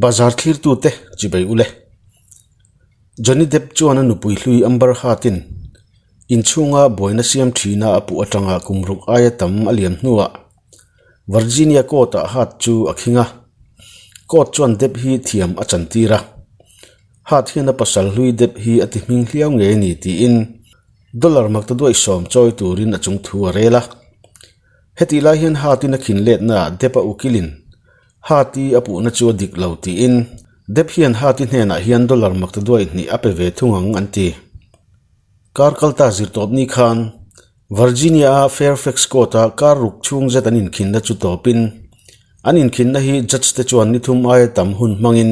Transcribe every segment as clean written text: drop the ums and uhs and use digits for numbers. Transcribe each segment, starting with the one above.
Bazar thlirtute chibei ule. Johnny Depp chuan a nupui hlui Amber Heard-in inchhunga buaina siam thina a puh atanga kum ruk aia tam a liam hnuah Virginia court-ah Heard chu a khing a. Court chuan Depp hi thiam a chantir a. Heard hian a pasal hlui Depp hi a ti hming hliau ngei a ni tiin dollar makta duaih sawm chawi turin a chung thu a rel a. Hetih lai hian Heard-in a khin letnaah Depp a ukilin Heart-i a puhna chu a dik lo tiin Depp hian Heart-i hnenah hian dollar makta duai hnih a pe ve thung ang an ti. Kar kalta zirtawp ni khan Virginia-a Fairfax Court-a kar ruk chhung zet an inkhinna chu tawpin an inkhinna hi judge te chuan ni thum aia tam hun hmangin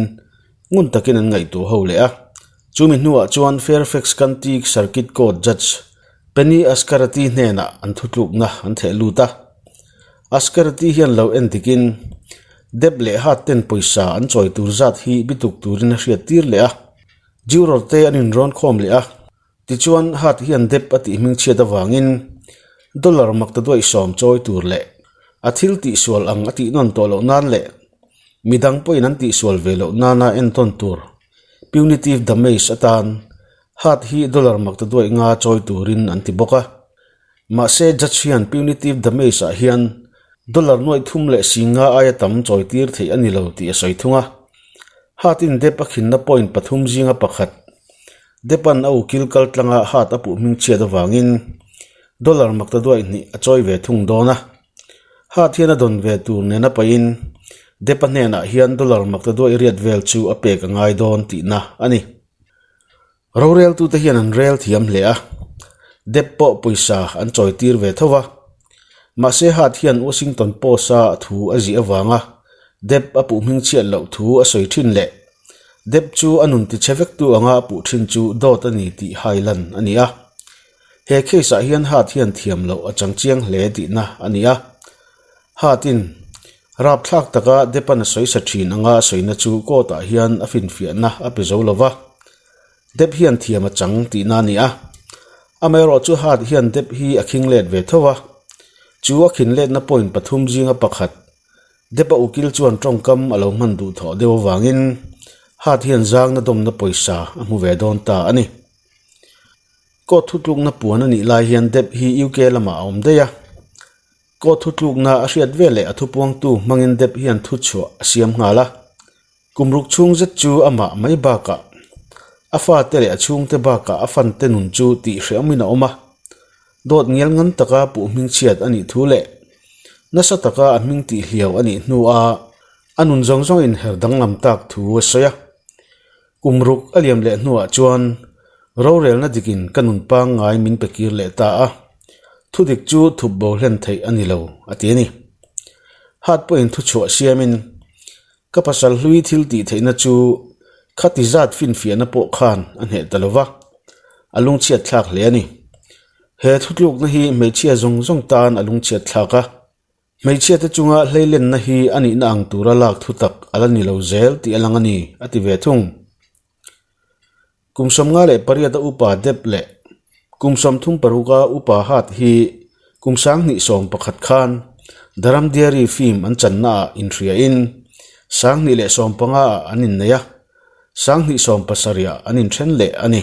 ngun takin an ngaihtuah ho leh a. Chumi hnuah chuan Fairfax County Circuit Court Judge Penny Ascarati hnenah an thutlukna an theh lut a. Ascarati hian lo en dikin Depp leh Heard ten pawisa an chawi tur zat hi bituk turin a hriat tir leh a. Juror te an inrawn khawm leh a. Tichuan Heard hian Depp a tih hmingchhiat avangin dollar makta duaih sawm chawi tur leh a thil tihsual ang a tih nawn tawh loh nan leh midang pawhin an tihsual ve loh nana entawn tur punitive damage atan Heard hi dollar makta duaih nga chawi turin an ti bawk a. Mahse judge hian punitive damage ah hian dollar nuaih thum leh singa aia tam chawi tir theih a ni lo tih a sawi thung a. Heard in Depp a khinna point pathum zinga pakhat Depp-a'n a ukil kal tlanga Heard a puh hmingchhiat avangin dollar makta duaih hnih a chawi ve thung dawn a. Heard hian a dawn ve tur nena pahin Depp-a hnenah hian dollar makta duaih riat vel chu a pek a ngai dawn tihna a ni. Roreltute hian an rel thiam hle a, Depp pawh pawisa an chawi tir ve tho va. Mahse Heard hian Washington Post-a thu a zih avanga Depp a puh hmingchhiat loh thu a sawi thin leh Depp chu a nun tichhe vektu anga a puh thin chu dawt a ni tih hailan a ni a. He case-ah hian Heard hian thiam loh a chang chiang hle tihna a ni a. Heard-in rapthlak taka Depp-a'n a sawi sa thin anga a sawina chu court-ah hian a finfiahna a pe zo lo va. Depp hian thiam a chang tihna a ni a. Amaherawhchu Heard hian Depp hi a khing let ve tho a. Chu a khin letna point pathum zinga pakhat Depp-a ukil chuan tawngkam a lo hman duh thawh deuh avangin Heard hian zangna dawmna pawisa a hmu ve dawn ta a ni. Court thutlukna puan a nih lai hian Depp hi UK lamah a awm daih a. Court thutlukna a hriat veleh a thupuangtu hmangin Depp hian thuchhuah a siam nghal a. Kum ruk chhung zet chu amah mai bakah a fate leh a chhungte bakah a fante nun chu tih hrehawmin a awm a. Dawt ngial ngan taka puh hmingchhiat a nih thu leh nasa taka a hming tih hliau a nih hnua a nun zawng zawng inher danglam tak thu a sawi a. Kum ruk a liam leh hnuah chuan rorelna dikin ka nun pangngai min pe kir leh ta a, thudik chu thup bo hlen theih a ni lo, a ti a ni. Heart pawhin thuchhuah siamin Ka pasal hlui thil tih theihna chu khati zat finfiahna pawh khan a hneh ta lo va, a lungchhiat thlak hle a ni. He thutlukna hi hmeichhia zawng zawng tan a lungchhiat thlak a, hmeichhiate chunga hleilenna hi a nihna ang tura lak thu tak a la ni lo zel tih a lang a ni, a ti ve thung. Kum 58 a upa Depp leh kum 36 a upa Heard hi kum 2011 khan Dharam Diary film an channaah inhriain 2015 ah an innei a, 2017 ah an inthen leh a ni.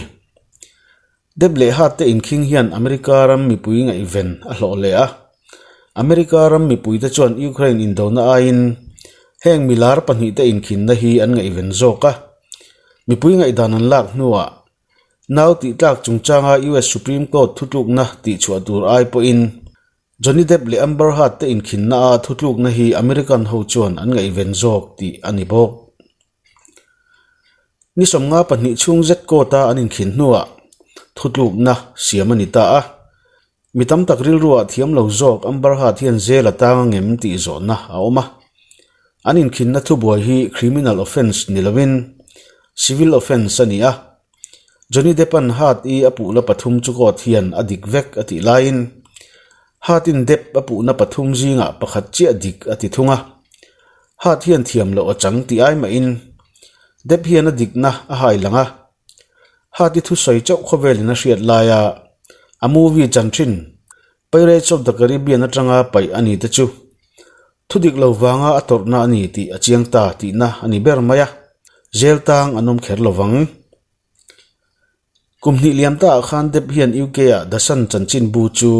Depp leh Heard te inkhing hian America ram mipui ngaihven a hlawh leh a, America ram mipuite chuan Ukraine indona aiin heng milar pahnihte inkhinna hi an ngaihven zawk a. Mipui ngaihdan an lak hnuah nau tihtlak chungchanga US Supreme Court thutlukna tihchhuah tur ai pawhin Johnny Depp leh Amber Heard te inkhinna a thutlukna hi American ho chuan an ngaihven zawk tih a ni bawk. Ni 52 chhung zet court a an inkhin hnuah thutlukna siam a ni ta a. Mi tam tak rilruah thiam lo zawk Amber Heard hian zel a tang a ngem tih zawhna a awm a. An inkhinna thubuai hi criminal offence ni lovin civil offence a ni a. Johnny Depp-a'n Heard-i a puhna pathum chu court hian a dik vek a tih laiin Heard-in Depp a puhna pathum zingah pakhat chiah dik a ti thung a. Heard hian thiam loh a chang tih ai mahin Depp hian a dikna a hai lang a. Hati thusawi chauh khawvelin a hriat laia a movie chan thin Pirates of the Caribbean atanga paih a ni te chu. Thu dik lo vanga a tawrhna a ni tih a chiang ta tihna a ni ber mai a, jail tang an awm kher lo vang. Kum hnih liam taah khan Depp hian UK-ah The Sun chanchinbu chu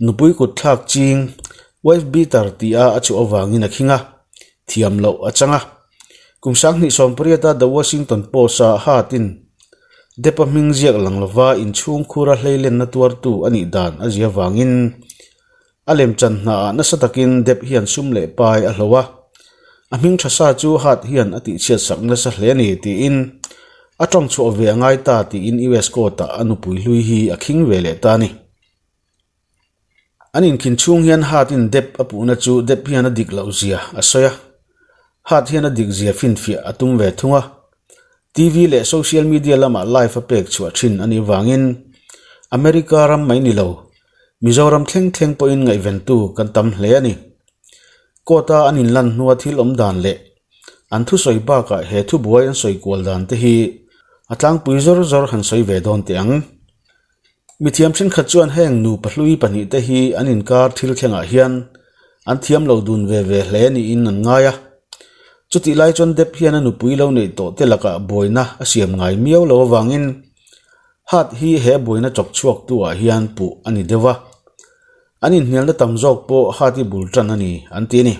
nupui kut thlak ching wife beater tia a chhuah avangin a khing a, thiam loh a chang a. Kum 2018-a The Washington Post-a hatin Depp-a hming ziak lang lova inchhung khura hleilenna tuartu a nih dan a zia vangin A lemchan hnaah nasa takin Depp hian sum leh pai a hlo a, a hming tha sa chu Hart hian a tihchhiat sak nasa hle a ni tiin a tawng chhuah ve a ngai ta tiin US court-ah a nupui hlui hi a khing ve leh ta a ni. An inkhin chhung hian Hart-in Depp a puhna chu Depp hian a dik loh zia a sawi a, Hart hian a dik zia finfiah a tum ve thung a, TV leh social media lamah live a pek chhuah thin a nih vangin America ram mai ni lo Mizoram thleng thleng pawhin ngaihventu kan tam hle a ni. Court-a an inlan hnua thil awm dan leh an thusawi bakah he thubuai an sawi kual dan te hi a tlangpui zawr zawr han sawi ve dawn teh ang. Mithiam thenkhat chuan heng nupa hlui pahnihte hi an inkar thil thlengah hian an thiam lo dun ve ve hle niin an ngai a. Chutih lai chuan Depp hian a nupui lo neih tawh te lakah buaina a siam ngai miau lo avangin Hart hi he buaina chawk chhuak tu ah hian puh a ni deuh a. An inhnialna tam zawk pawh Hart hi bul tan a ni an ti a ni.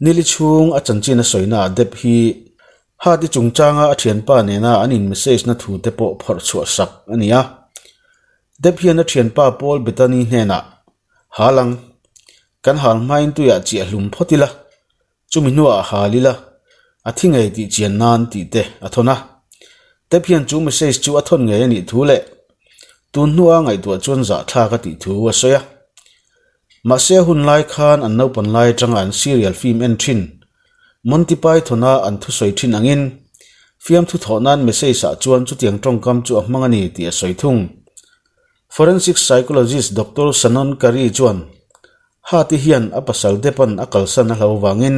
Nili chhung a chanchin a sawina ah Depp hi Hart-i chungchanga a thianpa nena an in message na thu te pawh phawrh chhuah sak a ni a. Depp hian a thianpa Paul Bettany hnenah, Hal ang. Kan hal hmain tuiah chiah hlum phawt ila, chumi hnuah hal ila, a thi ngei tih chian nan tih te a thawn a. Depp hian chu message chu a thawn ngei a nih thu leh tun hnua ngaihtuah chuan zahthlak a tih thu a sawi a. Mahse a hun lai khan an naupan lai atanga an serial film en thin Monty Python-a an thusawi thin angin fiamthu thawh nan message ah chuan chutiang tawngkam chu a hmang a ni tih a sawi thung. Forensic psychologist Doctor Shannon Curry chuan Hati hian a pasal Depp-a'n a kalsan a hlo vangin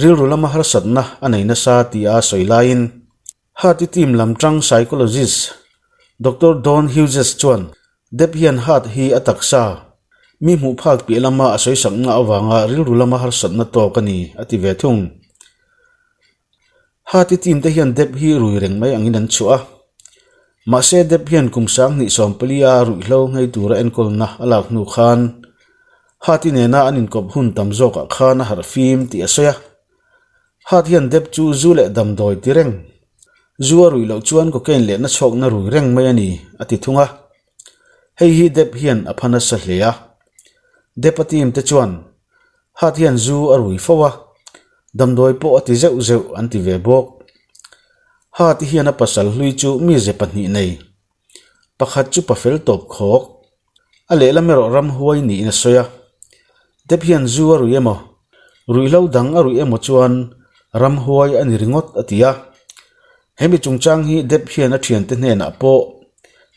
rilru lama harsatna a nei nasa tia a sawi laiin Hati team lam tang psychologist Doctor Dawn Hughes chuan Depp hian Hart hi a taksa mi hmuh phak piah lama a sawisakna avanga rilru lama harsatna tawk a ni a ti ve thung. Hati team te hian Depp hi rui reng mai angin an chhuah a. Mahse Depp hian kum 2014 a ruihhlo nghei tura enkawlna a lak hnu khan Hati nena an inkawp hun tam zawkah khan a harh fim tih a sawi a. Hart hian Depp chu zu leh damdawi ti reng. Zu a ruih loh chuan cocaine leh nachhawkna rui reng mai a ni, a ti thung a. Hei hi Depp hian a pha nasa hle a. Depp-a team te chuan Hart hian zu a rui fo a, damdawi pawh a ti zeuh zeuh an ti ve bawk. Hart-i hian a pasal hlui chu mize pahnih nei. Pakhat chu pafel tawp khawk. A lehlam erawh ramhuai niin a sawi a. Depp hian zu a ruih emaw, ruihhlo dang a ruih emaw chuan ramhuai a ni ringawt a ti a. Hemi chungchang hi Depp hian a thiante hnenah pawh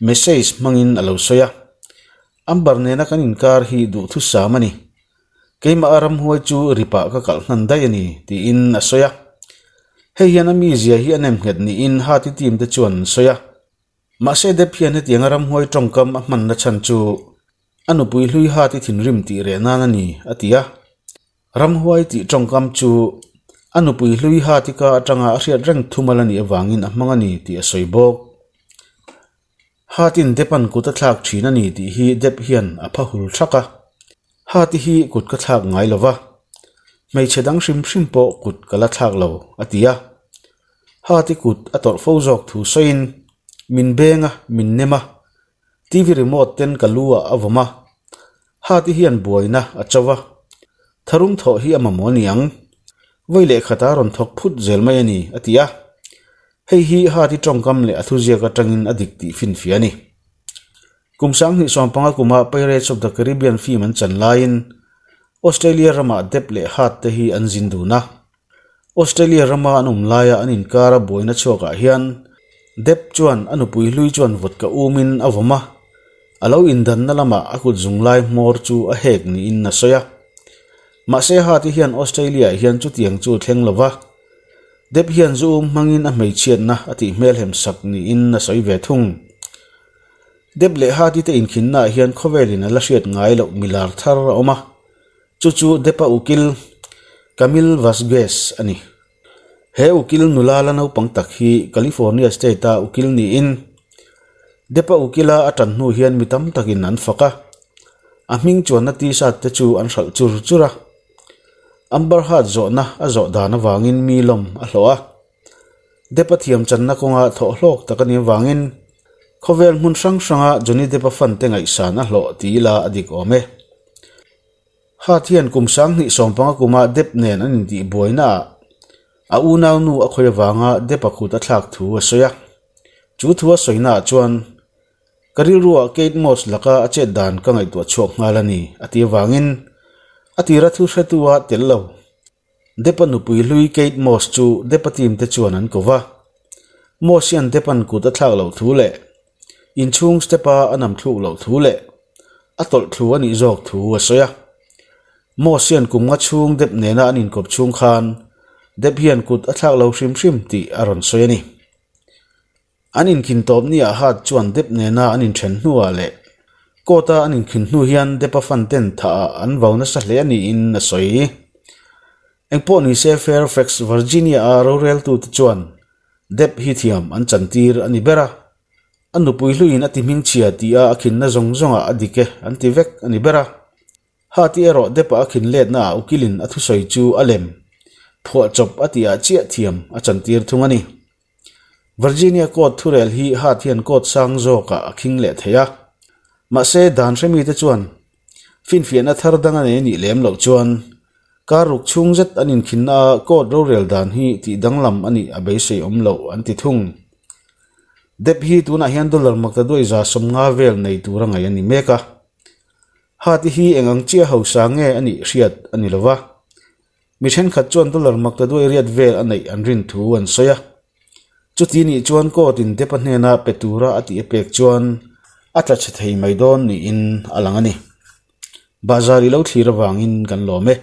message hmangin a lo sawi a. Amber nena kan inkar hi duhthusam a ni. Keimah a ramhuai chu ripah ka kalh hnan daih a ni, tiin a sawi a. Hei hian a mizia hi a nemnghet niin Hati team te chuan an sawi a. Mahse Depp hian hetianga ramhuai tawngkam a hmanna chhan chu a nupui hlui Hati thinrim tih reh nan a ni, a ti a. Ramhuai tih tawngkam chu a nupui hlui Hati ka atanga a hriat reng thumal a nih avangin a hmang a ni tih a sawi bawk. Hatin Depp-a'n kut a thlak thin a ni tih hi Depp hian a pha hul thak a. Hati hi kut ka thlak ngai lo va, hmeichhe dang hrim hrim pawh kut ka la thlak lo, a ti a. Hati kut a tawrh fo zawk thu sawiin, Min beng a, min nem a, TV remote ten ka lu ah a vawm a. Hati hian buaina a cho a, tharum thawh hi a mamawh a ni ang. Vawi leh khata rawn thawk phut zel mai a ni, a ti a. Hei hi Hati tawngkam leh a thuziak atangin a dik tih finfiah a ni. Kum 2015 kuma Pirates of the Caribbean film an chan laiin Australia ramah Depp leh Hart te hi an zin dun a. Australia rama an awm laia an inkara buaina chhuakah hian Depp chuan a nupui hlui chuan vodka umin a vawm a, a lo indanna lamah a kut zung lai hmawr chu a hek niin a sawi a. Mahse Hart-i hian Australia-ah hian chutiang chu thleng lo va, Depp hian zu um hmangin a hmeichhiatna a tih hmelhem sak niin a sawi ve thung. Depp leh Hart-i te inkhinnaah hian khawvelin a la hriat ngai loh milar thar a awm a. Chu chu Depp-a ukil Camille Vasquez a ni. He ukil nula la naupang tak hi California State-a ukil niin Depp-a ukila a tan hnu hian mi tam takin an fak a, a hming chuanna t-shirt te chu an hralh chur chur a. Amber Heard zawhna a zawh dan avangin mi lawm a hlawh a. Depp-a thiam channa kawnga thawh hlawk tak a nih avangin khawvel hmun hrang hranga Johnny Depp-a fan te ngaihsan a hlawh ti ila a dik awm e. Heard hian kum 2015 kuma Depp nen an intih buainaah a unaunu a khawi avanga Depp-a kut a thlak thu a sawi a. Chu thu a sawinaah chuan, Ka rilruah Kate Moss laka a chet dan ka ngaihtuah chhuak nghal a ni, a ti avangin a tira thu hretu-a tel lo. Depp-a nupui hlui Kate Moss chu Depp-a team te chuan an ko va. Moss hian Depp-a'n kut a thlak loh thu leh inchhung step-a a nam thluk loh thu leh a tawlh thlu a nih zawk thu a sawi a. Moss hian kum nga chhung Depp nena an inkawp chhung khan Depp hian kut a thlak lo hrim hrim tih a rawn sawi a ni. An inkhin tawp niah Hart chuan Depp nena an inthen hnuah leh court-a an inkhin hnu hian Depp-a fan ten thahah an vau nasa hle a niin a sawi. Engpawh nise Fairfax, Virginia-a roreltute chuan Depp hi thiam an chantir a ni ber a, a nupui hluiin a ti hmingchhia tia a khinna zawng zawngah a dik e an ti vek a ni ber a. Hati erawh Depp-a a khin letnaah ukilin a thusawi chu a lem phuahchawp a tihah chiah thiam a chantir thung a ni. Virginia court thurel hi Hart hian court sang zawkah a khing leh thei a. Mahse, dan hremite chuan finfiahna thar dang a nei a nih lem loh chuan kar ruk chhung zet an inkhinna a court rorel dan hi tih danglam a nih a beisei awm loh an ti thung. Depp hi tunah hian dollar makta duai 150 vel nei tur a ngaih a ni mek a. Hart hi eng ang chiah hausa nge a nih hriat a ni lo va. Mi thenkhat chuan dollar makta duai riat vel a neih an rin thu an sawi a. Chuti nih chuan court in Depp-a hnena pe tura a tih a pek chuan a tla chhe thei mai dawn niin a lang a ni. Bahzar i lo thlir avangin kan lawm e.